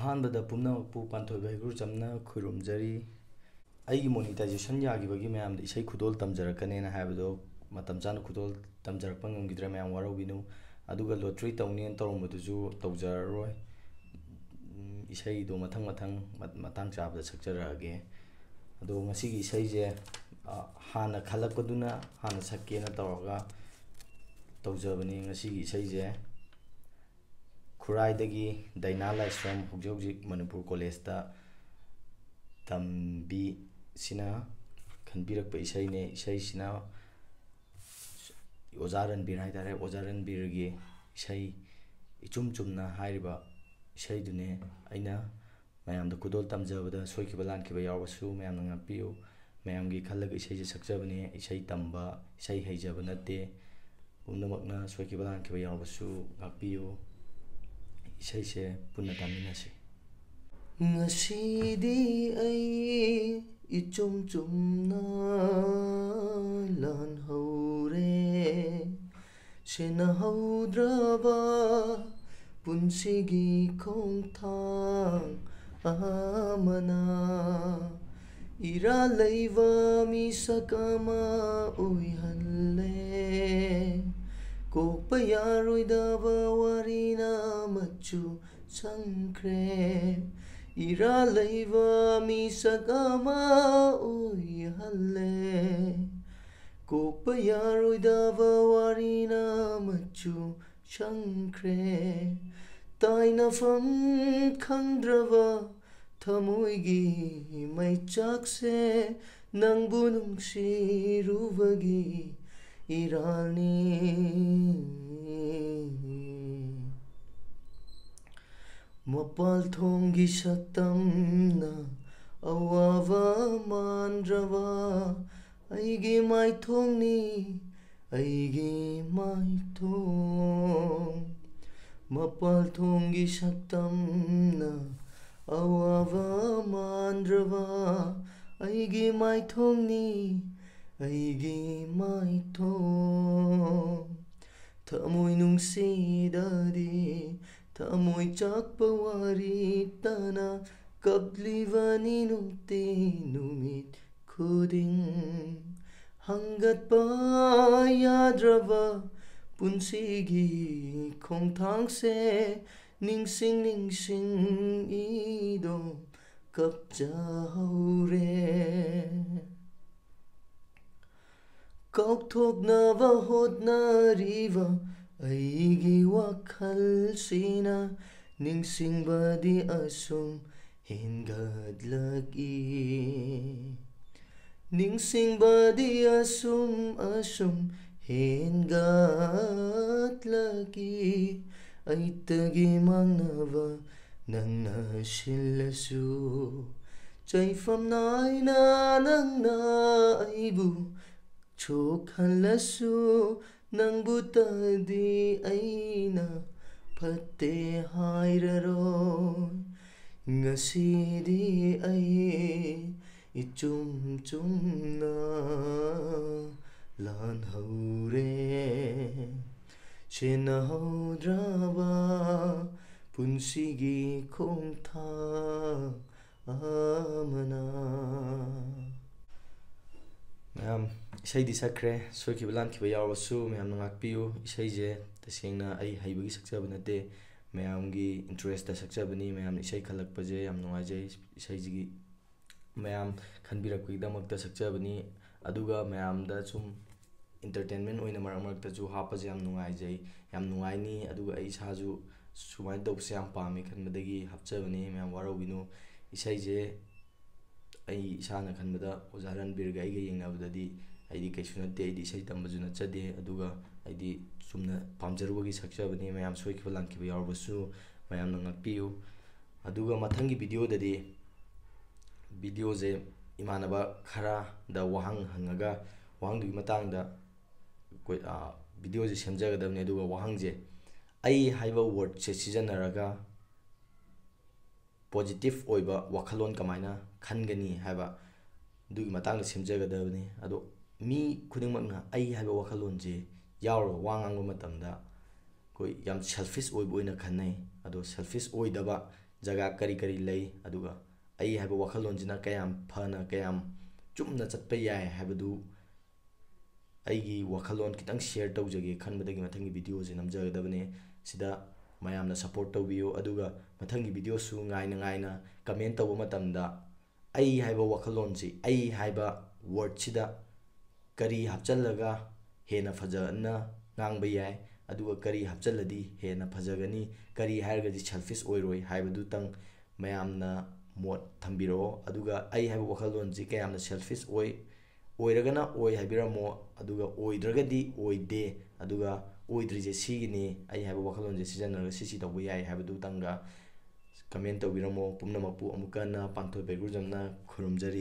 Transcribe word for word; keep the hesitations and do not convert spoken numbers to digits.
ꯑꯍꯥꯟꯕꯗ ꯄꯨꯝꯅꯃꯛꯄꯨ ꯄꯥꯟꯊꯣꯏꯕ ꯍꯩꯒ꯭ꯔꯨ ꯆꯝꯅ ꯈꯨꯔꯨꯝꯖꯔꯤ꯫ ꯑꯩꯒꯤ monetization ꯌꯥꯈꯤꯕꯒꯤ ꯃꯌꯥꯝꯗ ꯏꯁꯩ ꯈꯨꯗꯣꯜ ꯇꯝꯖꯔꯛꯀꯅꯦꯅ ꯍꯥꯏꯕꯗꯣ ꯃꯇꯝ ꯆꯥꯅ ꯈꯨꯗꯣꯜ ꯇꯝꯖꯔꯛꯄ ꯉꯝꯈꯤꯗ꯭ꯔꯦ, ꯃꯌꯥꯝ ꯋꯥꯔꯧꯕꯤꯅꯨ꯫ ꯑꯗꯨꯒ lottery ꯇꯧꯅꯦꯅ ꯇꯧꯔꯝꯕꯗꯨꯁꯨ ꯇꯧꯖꯔꯔꯣꯏ꯫ ꯎꯝ, ꯏꯁꯩꯗꯣ ꯃꯊꯪ ꯃꯊꯪ ꯃ-, ꯃꯇꯥꯡ ꯆꯥꯕꯗ ꯁꯛꯆꯔꯛꯑꯒꯦ꯫ ꯑꯗꯣ ꯉꯁꯤꯒꯤ ꯏꯁꯩꯁꯦ, ꯑ, ꯍꯥꯟꯅ ꯈꯜꯂꯛꯄꯗꯨꯅ ꯍꯥꯟꯅ ꯁꯛꯀꯦꯅ ꯇꯧꯔꯒ ꯇꯧꯖꯕꯅꯤ꯫ ꯉꯁꯤꯒꯤ ꯏꯁꯩꯁꯦ ꯈꯨꯔꯥꯏꯗꯒꯤ ꯗꯥꯏꯅꯥ ꯂꯥꯏꯁ꯭ꯔꯝ, ꯍꯧꯖꯤꯛ ꯍꯧꯖꯤꯛ ꯃꯅꯤꯄꯨꯔ ꯀꯣꯂꯦꯖꯇ ꯇꯝꯕꯤꯁꯤꯅ ꯈꯟꯕꯤꯔꯛꯄ ꯏꯁꯩꯅꯦ꯫ ꯏꯁꯩꯁꯤꯅ ꯑꯣꯖꯥ ꯔꯟꯕꯤꯔ ꯍꯥꯏꯇꯥꯔꯦ, ꯑꯣꯖꯥ ꯔꯟꯕꯤꯔꯒꯤ ꯏꯁꯩ ꯏꯆꯨꯝ ꯆꯨꯝꯅ ꯍꯥꯏꯔꯤꯕ ꯏꯁꯩꯗꯨꯅꯦ꯫ ꯑꯩꯅ ꯃꯌꯥꯝꯗ ꯈꯨꯗꯣꯜ ꯇꯝꯖꯕꯗ ꯁꯣꯏꯈꯤꯕ ꯂꯥꯟꯈꯤꯕ ꯌꯥꯎꯔꯕꯁꯨ ꯃꯌꯥꯝꯅ ꯉꯥꯛꯄꯤꯌꯨ꯫ ꯃꯌꯥꯝꯒꯤ ꯈꯜꯂꯒ ꯏꯁꯩꯁꯦ ꯁꯛꯆꯕꯅꯦ꯫ ꯏꯁꯩ ꯇꯝꯕ, ꯏꯁꯩ ꯍꯩꯖꯕ ꯅꯠꯇꯦ꯫ ꯄꯨꯝꯅꯃꯛꯅ ꯁꯣꯏꯈꯤꯕ ꯂꯥꯟꯈꯤꯕ ꯌꯥꯎꯔꯕꯁꯨ ꯉꯥꯛꯄꯤꯌꯨ꯫ ꯏꯁꯩꯁꯦ ꯄꯨꯟꯅ ꯇꯥꯃꯤꯟꯅꯁꯤ꯫ ꯉꯁꯤꯗꯤ ꯑꯩ ꯏꯆꯨꯝ ꯆꯨꯝꯅ ꯂꯥꯟꯍꯧꯔꯦ꯫ ꯁꯦꯟꯅꯍꯧꯗ꯭ꯔꯕ ꯄꯨꯟꯁꯤꯒꯤ ꯈꯣꯡꯊꯥꯡ ꯑꯃꯅ ꯏꯔꯥꯜ ꯂꯩꯕ ꯃꯤꯁꯛ ꯑꯃ ꯑꯣꯏꯍꯜꯂꯦ꯫ ꯀꯣꯛꯄ ꯌꯥꯔꯣꯏꯗꯕ ꯋꯥꯔꯤꯅ ꯃꯆꯨ ꯁꯪꯈ꯭ꯔꯦ꯫ ꯏꯔꯥꯜ ꯂꯩꯕ ꯃꯤꯁꯛ ꯑꯃ ꯑꯣꯏꯍꯜꯂꯦ꯫ ꯀꯣꯛꯄ ꯌꯥꯔꯣꯏꯗꯕ ꯋꯥꯔꯤꯅ ꯃꯆꯨ ꯁꯪꯈ꯭ꯔꯦ꯫ ꯇꯥꯏꯅꯐꯝ ꯈꯪꯗ꯭ꯔꯕ ꯊꯃꯣꯏꯒꯤ ꯃꯩꯆꯥꯛꯁꯦ ꯅꯪꯕꯨ ꯅꯨꯡꯁꯤꯔꯨꯕꯒꯤ ꯏꯔꯥꯜꯅꯤ꯫ ꯃꯄꯥꯜ ꯊꯣꯡꯒꯤ ꯁꯛꯇꯝꯅ ꯑꯋꯥꯕ ꯃꯥꯟꯗ꯭ꯔꯕ ꯑꯩꯒꯤ ꯃꯥꯏꯊꯣꯡꯅꯤ, ꯑꯩꯒꯤ ꯃꯥꯏꯊꯣꯡ꯫ ꯃꯄꯥꯜ ꯊꯣꯡꯒꯤ ꯁꯛꯇꯝꯅ ꯑꯋꯥꯕ ꯃꯥꯟꯗ꯭ꯔꯕ ꯑꯩꯒꯤ ꯃꯥꯏꯊꯣꯡꯅꯤ, ꯑꯩꯒꯤ ꯃꯥꯏꯊꯣꯡ꯫ ꯊꯃꯣꯏ ꯅꯨꯡꯁꯤꯗꯗꯤ ꯊꯃꯣꯏ ꯆꯥꯛꯄ ꯋꯥꯔꯤ ꯇꯥꯅ ꯀꯞꯂꯤꯕꯅꯤ ꯅꯨꯡꯇꯤ ꯅꯨꯃꯤꯠ ꯈꯨꯗꯤꯡ꯫ ꯍꯪꯒꯠꯄ ꯌꯥꯗ꯭ꯔꯕ ꯄꯨꯟꯁꯤꯒꯤ ꯈꯣꯡꯊꯥꯡꯁꯦ ꯅꯤꯡꯁꯤꯡ ꯅꯤꯡꯁꯤꯡ ꯏꯗꯣ ꯀꯞꯆꯍꯧꯔꯦ꯫ ꯀꯥꯎꯊꯣꯛꯅꯕ ꯍꯣꯠꯅꯔꯤꯕ ꯑꯩꯒꯤ ꯋꯥꯈꯜꯁꯤꯅ ꯅꯤꯡꯁꯤꯡꯕꯗꯤ ꯑꯁꯨꯝ ꯍꯦꯟꯒꯠꯂꯛꯏ꯫ ꯅꯤꯡꯁꯤꯡꯕꯗꯤ ꯑꯁꯨꯝ ꯑꯁꯨꯝ ꯍꯦꯟꯒꯠꯂꯛꯏ꯫ ꯑꯩꯇꯒꯤ ꯃꯥꯡꯅꯕ ꯅꯪꯅ ꯁꯤꯜꯂꯁꯨ, ꯆꯩꯐꯝ ꯅꯥꯏꯅ ꯅꯪꯅ ꯑꯩꯕꯨ ꯁꯣꯛꯍꯜꯂꯁꯨ, ꯅꯪꯕꯨꯇꯗꯤ ꯑꯩꯅ ꯐꯠꯇꯦ ꯍꯥꯏꯔꯔꯣꯏ꯫ ꯉꯁꯤꯗꯤ ꯑꯩ ꯏꯆꯨꯝ ꯆꯨꯝꯅ ꯂꯥꯟꯍꯧꯔꯦ꯫ ꯁꯦꯟꯅꯍꯧꯗ꯭ꯔꯕ ꯄꯨꯟꯁꯤꯒꯤ ꯈꯣꯡꯊꯥꯡ ꯑꯃꯅ꯫ ꯃꯌꯥꯝ, ꯏꯁꯩꯗꯤ ꯁꯛꯈ꯭ꯔꯦ, ꯁꯣꯏꯈꯤꯕ ꯂꯥꯟꯈꯤꯕ ꯌꯥꯎꯔꯁꯨ ꯃꯌꯥꯝꯅ ꯉꯥꯛꯄꯤꯌꯨ꯫ ꯏꯁꯩꯁꯦ ꯇꯁꯦꯡꯅ ꯑꯩ ꯍꯩꯕꯒꯤ ꯁꯛꯆꯕ ꯅꯠꯇꯦ, ꯃꯌꯥꯝꯒꯤ ꯏꯟꯇꯔꯦꯁꯇ ꯁꯛꯆꯕꯅꯤ꯫ ꯃꯌꯥꯝꯅ ꯏꯁꯩ ꯈꯜꯂꯛꯄꯁꯦ ꯌꯥꯝ ꯅꯨꯡꯉꯥꯏꯖꯩ꯫ ꯏꯁꯩꯁꯤꯒꯤ ꯃꯌꯥꯝ ꯈꯟꯕꯤꯔꯛꯄꯒꯤꯗꯃꯛꯇ ꯁꯛꯆꯕꯅꯤ꯫ ꯑꯗꯨꯒ ꯃꯌꯥꯝꯗ ꯁꯨꯝ ꯏꯟꯇꯔꯇꯦꯟꯃꯦꯟ ꯑꯣꯏꯅ ꯃꯔꯛ ꯃꯔꯛꯇꯁꯨ ꯍꯥꯞꯄꯁꯦ ꯌꯥꯝ ꯅꯨꯡꯉꯥꯏꯖꯩ, ꯌꯥꯝ ꯅꯨꯡꯉꯥꯏꯅꯤ꯫ ꯑꯗꯨꯒ ꯑꯩ ꯏꯁꯥꯁꯨ ꯁꯨꯃꯥꯏꯅ ꯇꯧꯕꯁꯦ ꯌꯥꯝ ꯄꯥꯝꯃꯦ ꯈꯟꯕꯗꯒꯤ ꯍꯥꯞꯆꯕꯅꯤ꯫ ꯃꯌꯥꯝ ꯋꯥꯔꯧꯕꯤꯅꯨ꯫ ꯏꯁꯩꯁꯦ ꯑꯩ ꯏꯁꯥꯅ ꯈꯟꯕꯗ ꯑꯣꯖꯥ ꯔꯟꯕꯤꯔꯒ ꯑꯩꯒ ꯌꯦꯡꯅꯕꯗꯗꯤ ꯑꯩꯗꯤ ꯀꯩꯁꯨ ꯅꯠꯇꯦ꯫ ꯑꯩꯗꯤ ꯏꯁꯩ ꯇꯝꯕꯁꯨ ꯅꯠꯆꯗꯦ, ꯑꯗꯨꯒ ꯑꯩꯗꯤ ꯆꯨꯝꯅ ꯄꯥꯝꯖꯔꯨꯕꯒꯤ ꯁꯛꯆꯕꯅꯤ꯫ ꯃꯌꯥꯝ ꯁꯣꯏꯈꯤꯕ ꯂꯥꯟꯈꯤꯕ ꯌꯥꯎꯔꯕꯁꯨ ꯃꯌꯥꯝꯅ ꯉꯥꯛꯄꯤꯌꯨ꯫ ꯑꯗꯨꯒ ꯃꯊꯪꯒꯤ ꯚꯤꯗꯤꯑꯣꯗꯗꯤ, ꯚꯤꯗꯤꯑꯣꯁꯦ ꯏꯃꯥꯟꯅꯕ ꯈꯔꯗ ꯋꯥꯍꯪ ꯍꯪꯉꯒ ꯋꯥꯍꯪꯗꯨꯒꯤ ꯃꯇꯥꯡꯗ ꯑꯩꯈꯣꯏ, ꯑ, ꯚꯤꯗꯤꯑꯣꯁꯦ ꯁꯦꯝꯖꯒꯗꯕꯅꯤ꯫ ꯑꯗꯨꯒ ꯋꯥꯍꯪꯁꯦ ꯑꯩ ꯍꯥꯏꯕ ꯋꯥꯔꯗꯁꯦ ꯁꯤꯖꯤꯟꯅꯔꯒ ꯄꯣꯖꯤꯇꯤꯚ ꯑꯣꯏꯕ ꯋꯥꯈꯜꯂꯣꯟ ꯀꯃꯥꯏꯅ ꯈꯟꯒꯅꯤ ꯍꯥꯏꯕ, ꯑꯗꯨꯒꯤ ꯃꯇꯥꯡꯗ ꯁꯦꯝꯖꯒꯗꯕꯅꯤ꯫ ꯑꯗꯣ ꯃꯤ ꯈꯨꯗꯤꯡꯃꯛꯅ ꯑꯩ ꯍꯥꯏꯕ ꯋꯥꯈꯜꯂꯣꯟꯁꯦ ꯌꯥꯎꯔꯒ ꯋꯥ ꯉꯥꯡꯕ ꯃꯇꯝꯗ ꯑꯩꯈꯣꯏ ꯌꯥꯝ selfish ꯑꯣꯏꯕ ꯑꯣꯏꯅ ꯈꯟꯅꯩ꯫ ꯑꯗꯣ selfish ꯑꯣꯏꯗꯕ ꯖꯒꯥ ꯀꯔꯤ ꯀꯔꯤ ꯂꯩ, ꯑꯗꯨꯒ ꯑꯩ ꯍꯥꯏꯕ ꯋꯥꯈꯜꯂꯣꯟꯁꯤꯅ ꯀꯌꯥꯝ ꯐꯅ, ꯀꯌꯥꯝ ꯆꯨꯝꯅ ꯆꯠꯄ ꯌꯥꯏ ꯍꯥꯏꯕꯗꯨ ꯑꯩꯒꯤ ꯋꯥꯈꯜꯂꯣꯟ ꯈꯤꯇꯪ share ꯇꯧꯖꯒꯦ ꯈꯟꯕꯗꯒꯤ ꯃꯊꯪꯒꯤ videoꯁꯦ ꯅꯝꯖꯒꯗꯕꯅꯦ꯫ ꯁꯤꯗ ꯃꯌꯥꯝꯅ support ꯇꯧꯕꯤꯌꯨ, ꯑꯗꯨꯒ ꯃꯊꯪꯒꯤ videoꯁꯨ ꯉꯥꯏꯅ ꯉꯥꯏꯅ comment ꯇꯧꯕ ꯃꯇꯝꯗ ꯑꯩ ꯍꯥꯏꯕ ꯋꯥꯈꯜꯂꯣꯟꯁꯤ, ꯑꯩ ꯍꯥꯏꯕ wordꯁꯤꯗ ꯀꯔꯤ ꯍꯥꯞꯆꯜꯂꯒ ꯍꯦꯟꯅ ꯐꯖꯅ ꯉꯥꯡꯕ ꯌꯥꯏ, ꯑꯗꯨꯒ ꯀꯔꯤ ꯍꯥꯞꯆꯜꯂꯗꯤ ꯍꯦꯟꯅ ꯐꯖꯒꯅꯤ, ꯀꯔꯤ ꯍꯥꯏꯔꯒꯗꯤ selfish ꯑꯣꯏꯔꯣꯏ ꯍꯥꯏꯕꯗꯨꯇꯪ ꯃꯌꯥꯝꯅ ꯃꯣꯠ ꯊꯝꯕꯤꯔꯛꯑꯣ꯫ ꯑꯗꯨꯒ ꯑꯩ ꯍꯥꯏꯕ ꯋꯥꯈꯜꯂꯣꯟꯁꯤ ꯀꯌꯥꯝꯅ selfish ꯑꯣꯏ, ꯑꯣꯏꯔꯒꯅ ꯑꯣꯏ ꯍꯥꯏꯕꯤꯔꯝꯃꯣ, ꯑꯗꯨꯒ ꯑꯣꯏꯗ꯭ꯔꯒꯗꯤ ꯑꯣꯏꯗꯦ, ꯑꯗꯨꯒ ꯑꯣꯏꯗ꯭ꯔꯤꯁꯦ ꯁꯤꯒꯤꯅꯤ, ꯑꯩ ꯍꯥꯏꯕ ꯋꯥꯈꯜꯂꯣꯟꯁꯦ ꯁꯤꯖꯤꯟꯅꯔꯒ ꯁꯤ ꯁꯤ ꯇꯧꯕ ꯌꯥꯏ ꯍꯥꯏꯕꯗꯨꯇꯪꯒ comment ꯇꯧꯕꯤꯔꯝꯃꯣ꯫ ꯄꯨꯝꯅꯃꯛꯄꯨ ꯑꯃꯨꯛꯀ ꯍꯟꯅ ꯄꯥꯟꯊꯣꯏ ꯕꯩꯒꯨꯔꯖꯝꯅ ꯈꯨꯔꯨꯝꯖꯔꯤ꯫